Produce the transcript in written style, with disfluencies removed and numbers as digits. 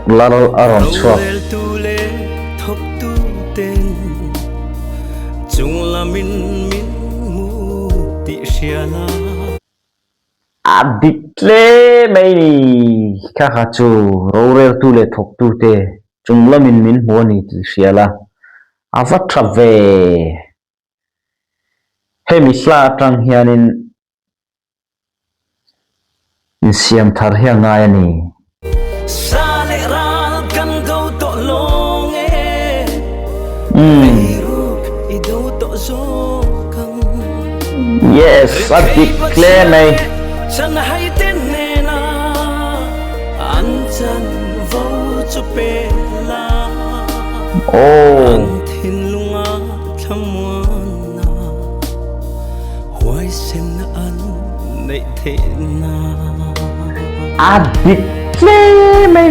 Lal a rawn chhuak. A dik hle mai ni kha kha chu roreltu leh thawktute chung lamin min hmu a ni tih hria la, a va tha ve. Hemi hla atang hianin Insiam thar hi a ngai a ni. Sa leh ral kan do tawh lawng e, Eiruk i do tawh zawk ang. Yes, a dik hle mai. Chan hai te hnena an chanvo chu pe la. Oh. An thinlunga thlamuanna. Huaisen an neih theih na. A dik hle mai.